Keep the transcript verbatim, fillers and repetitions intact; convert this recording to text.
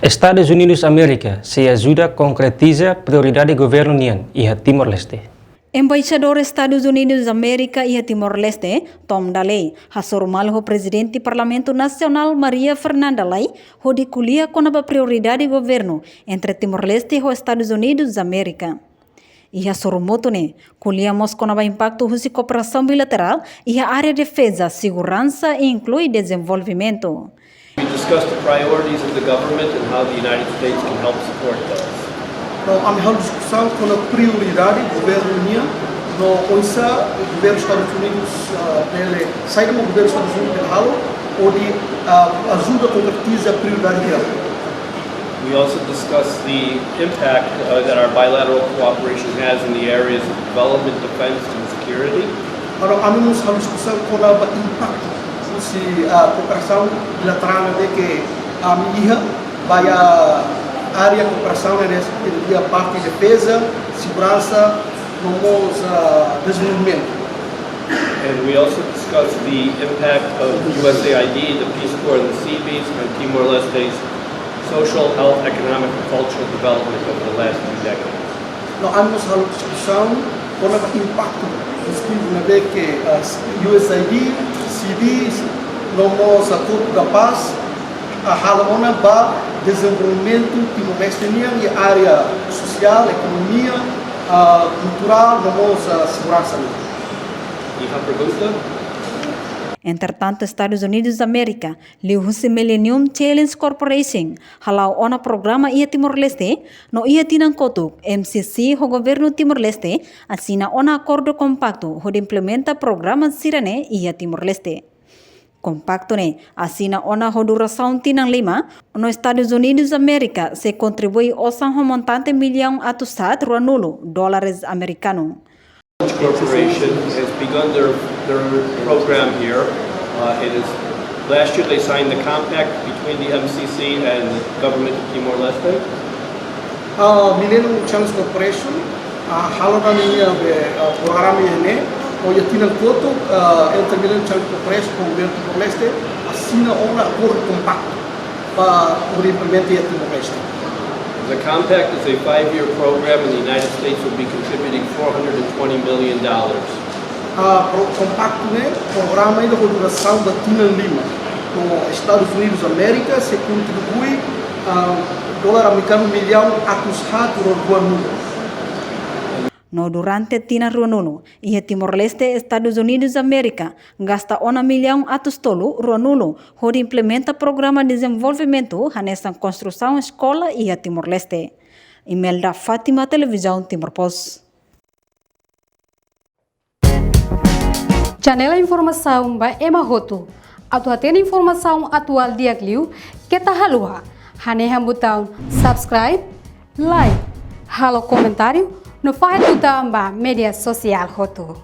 Estadus Unidus Amérika sei ajuda konkretiza prioridade governu nian iha Timor-Leste. Embaixadór Estadus Unidus Amérika iha Timor-Leste, Tom Daley, hasoru malu ho Prezidente Parlamentu Nasionál Maria Fernanda Lay, hodi ko'alia kona-ba prioridade governu entre Timor-Leste ho Estadus Unidus Amérika. Iha sorumutu ne'e, ko'alia mós kona-ba impaktu husi kooperasaun bilaterál iha área defeza, seguransa, inklui dezenvolvimentu. We discussed the priorities of the government and how the United States can help support those. No, ami halo diskusaun kona-ba prioridade governu nian, no oinsá governu Estadus Unidus, ah, bele, saida mak governu Estadus Unidus bele halo, hodi, ah, ajuda konkretiza prioridade nian. We also discussed the impact, uh, that our bilateral cooperation has in the areas of development, defense, and security. Entaun, ami mós halo diskusaun kona-ba impaktu husi, ah, kooperasaun bilaterál ne'ebé ke ami iha ba iha área kooperasaun ne'e iha parte defeza, seguransa, no mós, ah, dezenvolvimentu. And we also discussed the impact of U S A I D, the Peace Corps, and the Seabees on Timor-Leste's social, health, economic, and cultural development over the last two decades. No, ami mós halo diskusaun kona-ba impaktu pozitivu ne'ebé ke, ah, U S A I D, Seabees, no mós, ah, Korpu da Pás, ah, halo ona ba dezenvolvimentu Timor-Leste nian iha área sosiál, ekonomia, ah, kulturál, no mós, ah, seguransa nian. Iha pergunta? Entretantu, Estadus Unidus Amérika, liuhusi Millennium Challenge Corporation, hala'o ona programa iha Timor-Leste, no iha tinan kotuk, M C C ho governu Timor-Leste asina ona akordu kompaktu hodi implementa programa sira-ne'e iha Timor-Leste. Kompaktu ne'e asina ona ho durasaun tinan lima, no Estadus Unidus Amérika sei kontribui osan ho montante millaun atus haat ruanulu dólares amerikanu. Corporation has begun their, their program here. Uh, it is, last year they signed the compact between the M C C and the government of Timor-Leste. Ah, Millennium Challenge Corporation, ah, halo ona ninia, eh, ah, programa ne'e, iha tinan kotuk, ah, entre Millennium Challenge Corporation ho governu Timor-Leste, asina ona akordu kompaktu ba hodi implementa iha Timor-Leste. The compact is a five-year program, and the United States will be contributing four hundred and twenty million dollars. Ah, pro-, kompaktu ne'e programa ida ho durasaun ba tinan lima. No Estadus Unidus Amérika sei kontribui, ah, dolar amerikanu millaun atus haat ruanulu. No durante tinan ruanulu, iha Timor-Leste, Estadus Unidus Amérika gasta ona millaun atus tolu ruanulu hodi implementa programa dezenvolvimentu hanesan konstrusaun eskola iha Timor-Leste. Imelda Fátima, Televizaun Timor Post. Janela informasaun ba ema hotu. Atu hatene informasaun atuál di'ak liu, keta haluha hanehan butaun subscribe, like, halo komentáriu, no fahe tutan ba média sosiál hotu.